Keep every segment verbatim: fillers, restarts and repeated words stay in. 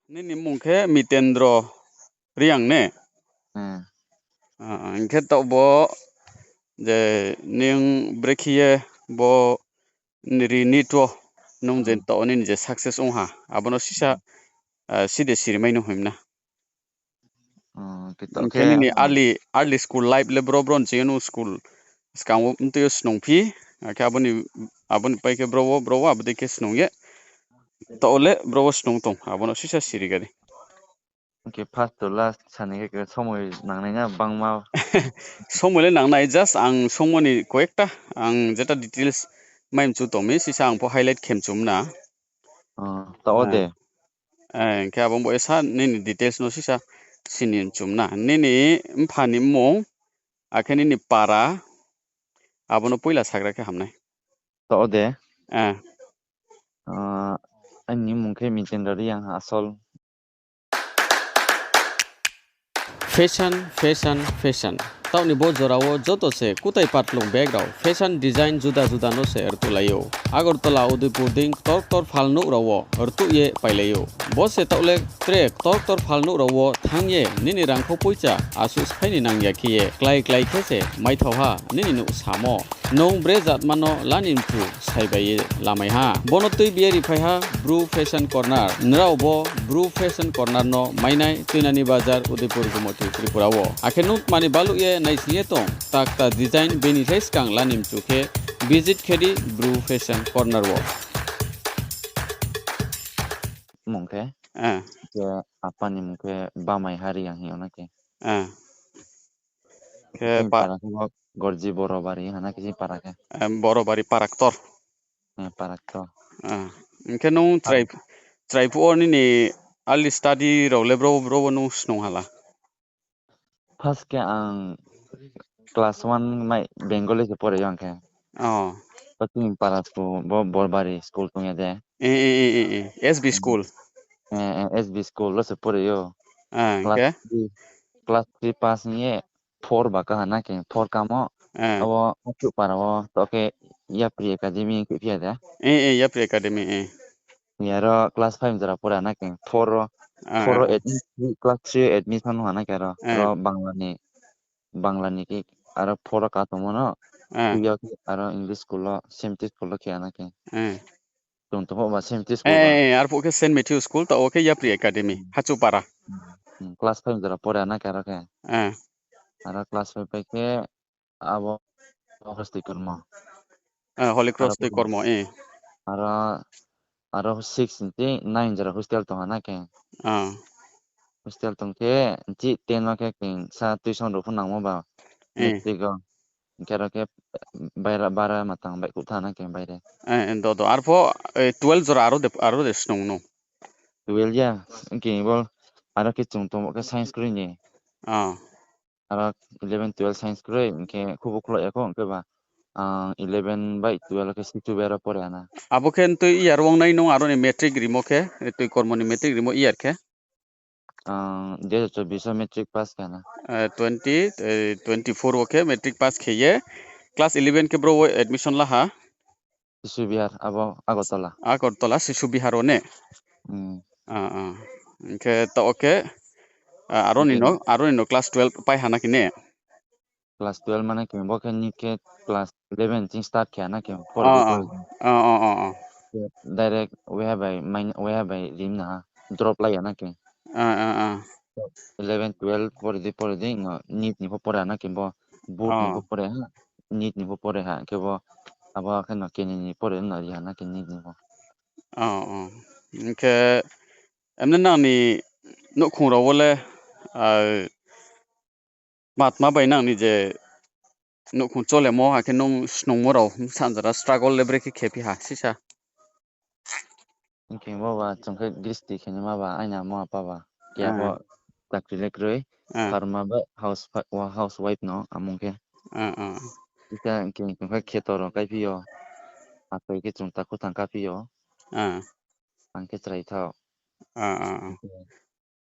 Nini mmung khe Mitendro Reang ne? Hing khe taoh bo je ning brekhe ye bo ri nit wo nung je taoh nini je success ong ha, abo no sisa, side siri mai nung hing na. Hing khe nini early, early school life le bro bro ni ching yo nung school skang wo mtui yo snung phi, akhe abo ni, abo ni pai khe bro wo, bro wo abo dei khe snung ye, taoh le bro wo snung tong, abo no sisa siri ga di. Hing khe first to last sani khe somoi nangnai na bangma? Somoi le nangnai, just ang songmo ni koyekta, ang jeta details mai mchu tong mi, sisa ang pho highlight khe mchu mna. Taoh de. Hing khe abo bo esa nini details no sisa sini mchu mna. Nini mpha ni mmung, akhe nini para, abo no poila sagra khe ham nai. Taoh de. Aini mmung khe Mitendro Reang ha asol. Fashion, fashion, fashion. Taoh ni bo jora wo joto se kutai patlung bag rao fashion design juda juda no se rtuhlai ou. Agartala, Udaipur dei ktor ktor phalnouh rao wo rtuh ye pailai ou. Bo se taoh le tre ktor ktor phalnouh rao wo thanng ye nini rangkhau poicha asuh sphái ni nang ya khe ye klái klái khe se maithao ha nini nouh samo. Nung bre jatma no la ni mchu sai bai ye lamai ha. Bo no tuibi ye riphai ha Bru Fashion Corner. Nrao bo Bru Fashion Corner no mainai Tuinani Bazar, Udaipur, Gumoti, Tripura wo. Akhe nung tma ni baluh ye naising ye tong, kta kta design bini khlai skang la ni mchu khe visit khe di Bru Fashion Corner wo. Mung khe, khe apa ni mung khe Bamai Hari ang hing yo na khe. Khe chini para khe bo Gorji Borobari ha na khe chini para khe. Borobari para ktor. Para ktor. Hing khe nung chrai phuh wo nini early study rao le bro, bro wo nung snung ha la? First khe ang class one mai Bengali se pore yo ang khe. Bo chini para school, bo Borbari school tong ya de. S B school. S B school wo se pore yo. Class three pass hing ye four ba kaha na khe, four kamo. Abo Achuh para wo to khe Yapri Academy khe phi ya de. Yapri Academy. Aro class five jora pore na khe, four wo, four wo class three admission ha na khe aro, aro Bangla ni, Bangla ni khe aro four wo ka tongmo no, three yo khe aro English school wo, Saint Matthew school wo khe na khe. Chung tongpho ba Saint Matthew school ba. Arphuh khe Saint Matthew school, taoh wo khe Yapri Academy, Hachu para. Class five jora pore na khe aro khe. Aro class five pai khe abo Holy Cross Tuikormo. Aro, aro six hing khe nine jora hostel tong ha na khe. Hostel tong khe, chih ten wo khe khe sa tuition rao pho nangmo ba. Matric wo. Hing khe aro khe baira, bara ma tang baihkhouh tha na khe baire. Arpho, twelve jora aro de, aro de snung no? Twelve ya, hing khe bo aro khe chung tongmo khe science kroi ni. Aro eleven, twelve science kroi, hing khe khubu khloh ya kho, hing khe ba, eleven bai twelve khe Situ Bihar wo pore ha na. Abo khe ntui year ong nai nung aro ni matric rimo khe, Tuikormo ni matric rimo year khe? Dui hazar chobbish wo matric pass khe na. Twenty, twenty four wo khe matric pass khe ye, class eleven khe bro wo admission la ha? Situ Bihar, abo Agartala. Agartala, Situ Bihar wo ne? Hing khe taoh wo khe, aro ni no class twelve pai ha na khe ne? Class twelve mane khe bo khe nit khe class eleven ching start khe ha na khe, pore di pore di. Direct weha bai rim na ha, drop lai ya na khe. Eleven, twelve pore di pore di, no nit ni pho pore ha na khe bo, board ni pho pore ha, nit ni pho pore ha, khe bo abo khe no keni ni pore no ri ha na khe nit ni pho. Hing khe, emne nang ni nouhkhong rao wo le, matma bai nang ni je nouhkhong cholemo, akhe nung snungmo rao, bsa jora struggle le brekhe khe phi ha, sisa? Hing khe bo ba chung khe gristi khe ni ma ba, aini ma apa ba. Keha pho chakri le kroi, farma bai house, housewife no amung khe. Ita hing khe chung khe kheto rao kaiphi yo, atoi khe chung takhu tang kaphi yo. Ang khe chrai thao.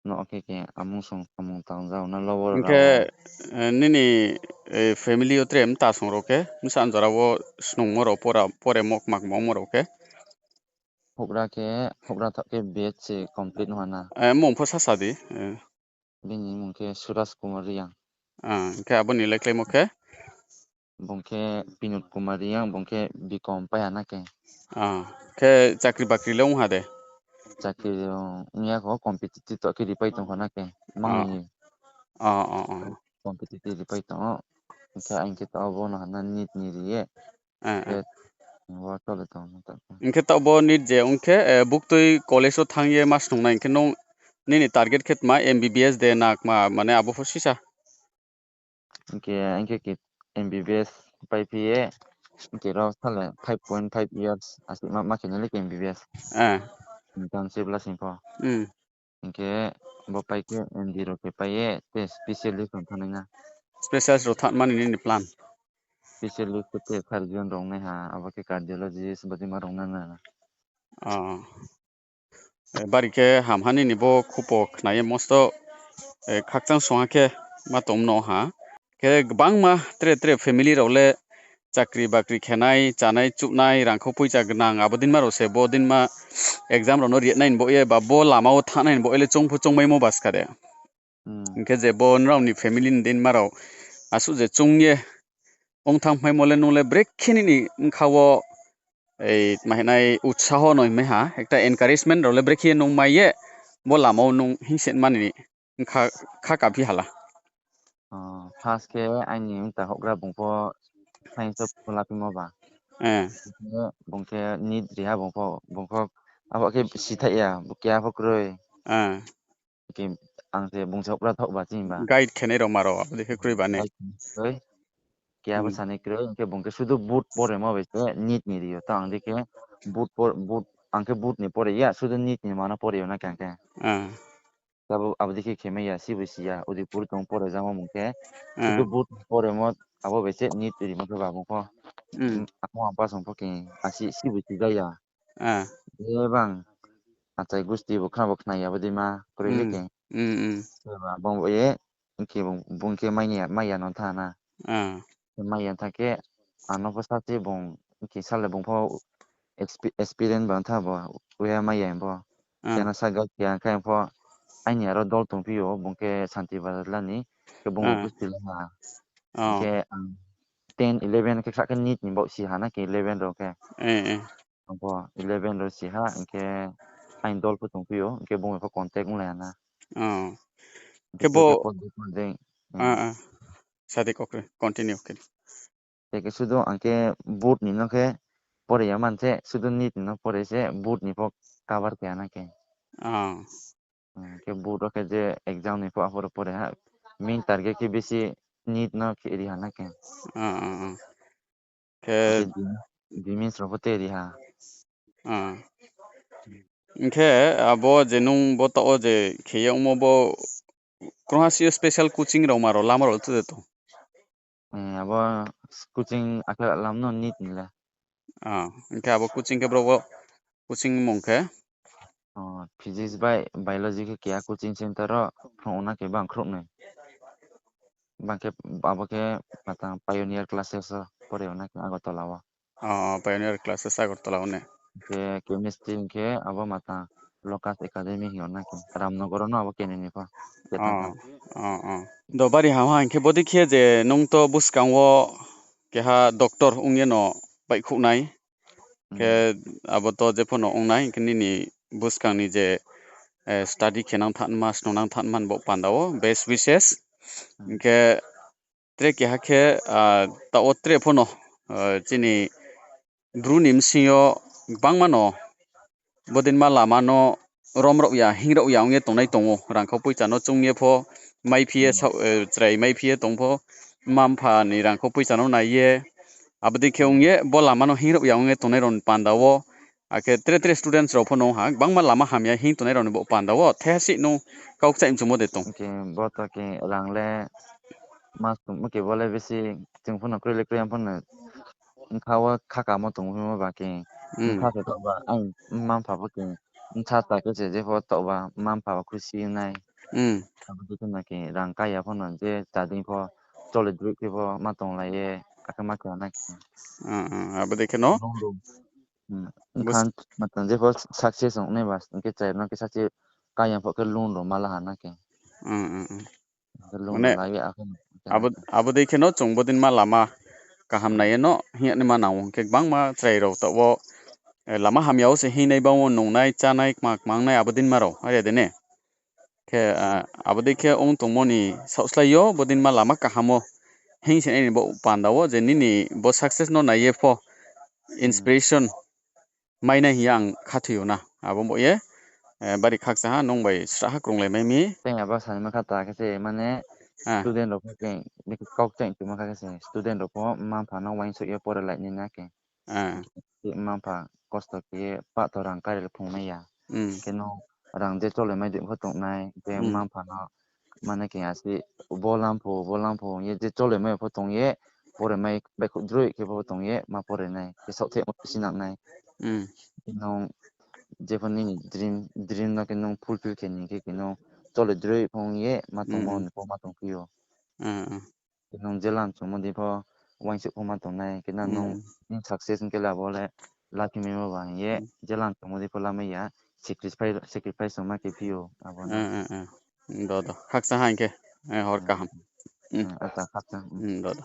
No khe khe amung song samung tang jao na lo wo. Hing khe, nini family yo tre mta song rao khe, bsa jora wo snungmo rao, pora, poremo kmakmo ongmo rao khe? Houhgra khe, houhgra thaoh khe B S C complete no ha na. Eh, mmung pho sasa di. Eh. Bini mmung khe Suraj Kumar Reang. Ah, hing khe abo ni lekhlaimo khe? Bung khe Pinod Kumar Reang, bung khe B Com pai ha na khe. Ah, khe chakri bakri le ong ha de? Chakri ong ya kho, competitive to khe ripai tong kho na khe. Mang ni. Ah, ah, ah. Competitive ripai tong ou. Hing khe ang khe taoh bo no ha na NEET ni ri ye. Eh, eh. Khe, bo chole tong ou. Hing khe taoh bo NEET je ong khe, eh, buktui college wo thanng ye ma snung nai hing khe nung nini target khe tma M B B S de na kma, mane abo pho sisa? Hing khe, hing khe ki M B B S pai phi ye, hing khe ro sale five point five years, asi ma, ma khe nai le khe M B B S. Eh. Internship la sing pho. Hmm. Hing khe bo pai khe M D rao khe pai ye, te specialist rao thanng nai na. Specialist rao thanng mani nini plan? Specialist khe te surgeon rao nai ha, abo khe cardiologist, bodei ma rao nai na. Ah. Eh, bari khe ham ha nini bo khupo khna ye mosto, eh, khakchang song ha khe ma tong no ha. Khe gbangma tre tre family rao le chakri bakri khenai, chanai, chuhnai, rangkhau poicha gnang, abo dinma rao se bo dinma exam rao no ri nai ni baoh ye, ba bo lama wo thanng nai ni baoh ye le choung pho choungmaimo ba ska de. Hmm. Hing khe je bo nrao ni family ni dinma rao asuh je choung ye ong thanngmaimo le nung le brekhe nini bkha wo, ei, tma hing nai, utsaho no hingmai ha, ekta encouragement rao le brekhe nung mai ye, bo lama wo nung hingse mani kha, kha kaphi hala. Oh, first khe aini mta houhgra bung pho science wo phola phimo ba. Eh. Bung khe NEET ri ha bung pho, bung pho, abo khe sithaih ya, bo keha pho kroi. Eh. Khe ang se bung se houhgra thaoh ba chini ba. Guide khenai rao ma rao, abo dei khe kroi ba ne? Guide khenai kroi. Keha pho sanai kroi, hing khe bung khe sudu board poremo bai se NEET ni ri yo. Tao ang dei khe board por-, board, ang khe board ni pore ya, sudu NEET ni ma no pore yo na khe ang khe. Ah. Abo, abo dei khe khemai ya, sibo si ya, Udaipur tong pore jamo bung khe. Ah. Sudu board poremo, abo bai se NEET rimo khe ba bung pho. Hmm. Amo ang pasong pho khe, asi sibo si ja ya. Ah. Je bang, achai gusti bo khna bo khna ya, abo dei ma kroi le khe. Hmm, hmm. Abo ye, hing khe bung, bung khe mai ya, mai ya no tha na. Ah. Mai ya tha khe, ano pho sa se bung, hing khe sale bung pho expe-, experience bang tha bo, uya mai ya bo. Ah. Khe no sa guide khe ang khe ang pho, aini aro dol tongphi ou, bung khe Santi Bazar la ni, khe bung bo gusti le ha. Ah. Hing khe ang ten, eleven khe kha khe NEET ni baoh si ha na khe eleven rao khe. Eh, eh. Ang pho eleven rao si ha, hing khe aini dol pho tongphi ou, hing khe bung bai pho contact onglai ha na. Oh. Khe bo, ah, ah. Sadi kok re, continue khe. Te khe sudu ang khe board ni no khe pore ya man se, sudu NEET ni no pore se, board ni pho cover khe ha na khe. Ah. Hmm, khe board wo khe je exam ni pho aphuru pore ha. Main target khe bisi NEET no khe ri ha na khe. Ah, ah, ah. Khe, khe di-, di mains rao pho te ri ha. Ah. Hing khe abo je nung bo taoh wo je khe ye ongmo bo krungha si yo special coaching rao ma rao lama rao chu de tong? Eh, abo coaching akhe lam no NEET ni le. Ah, hing khe abo coaching khe bro bo coaching mung khe? Oh, physics bai biology khe keha coaching center wo phrung na khe bang khrouhnoi. Bang khe, abo khe matang pioneer classes wo pore na khe Agartala wo. Oh, pioneer classes Agartala wo ne. Khe chemistry hing khe abo matang Locus Academy hing yo na khe. Ramnagar wo no abo khe nini pho. Oh, oh, oh. Do bari ham ha hing khe bodei khe je nung to buskang wo keha doctor ong ye no baihkhouh nai. Khe abo to je pho no ong nai, hing khe nini buskang ni je, eh, study khe nang thanma, snung nang thanma ni bo panda wo best wishes. Hing khe tre keha khe, ah, taoh wo tre pho no, ah, chini Bru ni bsing yo gbangma no bodei ma lama no rom rao ya, hing rao ya ong ye tongnai tong ou. Rangkhau poicha no choung ye pho, maiphi ye, chrai maiphi ye tong pho, mma-mpha ni rangkhau poicha no nai ye, abo dei khe ong ye bo lama no hing rao ya ong ye tongnai rao ni panda wo. Akhe tre tre students rao pho no ha, gbangma lama hamya hing tongnai rao ni bo panda wo. Thehasih nung kau kchaih mchumo de tong? Bo to khe rang le ma sum khe bo le bisi chung pho no kroi le kroi, ang pho no bkha wo khakamo tong himo ba khe, bkha se taoh ba, ang mma-mpha pho khe, bsa ta khe se je pho taoh ba, mma-mpha ba khusi nai. Abo dei khe no khe rang kaya pho no je chadei pho, chole droi khe pho ma tonglai ye, akhe ma khe nai khe. Abo dei khe no? Bus- Bkha matang jepho success ong nai ba, hing khe chrai no khe sachi kaya pho khe loan rao ma la ha na khe. Khe loan Mane, rao la ye akhe no khe abo, na khe. Abo dei khe no chung bodei ma lama kaham nai ye no hing ye naima nang ou, hing khe gbangma chrai rao taoh wo, eh, lama hamya wo se hingnai, bang wo nungnai, chánai, kma kma ong nai, abo dei ma rao, are de ne? Khe, ah, abo dei khe ong tongmo ni saohslái yo, bodei ma lama kaham wo hing se nai ni bo panda wo, je nini bo success no nai ye pho inspiration mai nai hing ye ang khathoi ou na. Abo bo ye, eh, bari khakchang ha, nung bai srahha krunglai mai mi. Tei abo sani ma kha ta khe se, mane, Ah. student rao pho khe, bikhe kau kchaih tongma kha khe se, student rao pho mma mpha no uaingsouh ye pore lai nai na khe. Ah. Mma mpha kosto khe ye pah to rang kari le phung mai ya. Hmm. Khe no rang je cholai mai dei pho tongnai, je Hmm. mma mpha no mane khe asi bo lam pho, bo lam pho hing ye je cholai mai pho tong ye, pore mai baihkhouh droi khe pho tong ye ma pore nai, khe saohthaih mo si nang nai. Hmm. Nung jepho nini dream, dream no khe nung fulfill khe ni khe, khe nung cholai droi pho ong ye ma tongmo Hmm. ni pho ma tongphi ou. Hmm, hmm. Khe nung je lam chungmo dei pho uaingsouh pho ma tongnai, khe na nung Hmm. nini success hing khe le abo le laphi maimo ba hing ye, Hmm. je lam chungmo dei pho lamai ya, sacrifice, sacrifice tongma khe phi ou, abo no. Hmm, hmm, hmm. Do, do. Khakchang ha hing khe, eh, hor Hmm. kaham. Hmm. Hmm, acha, khakchang. Hmm, do, do.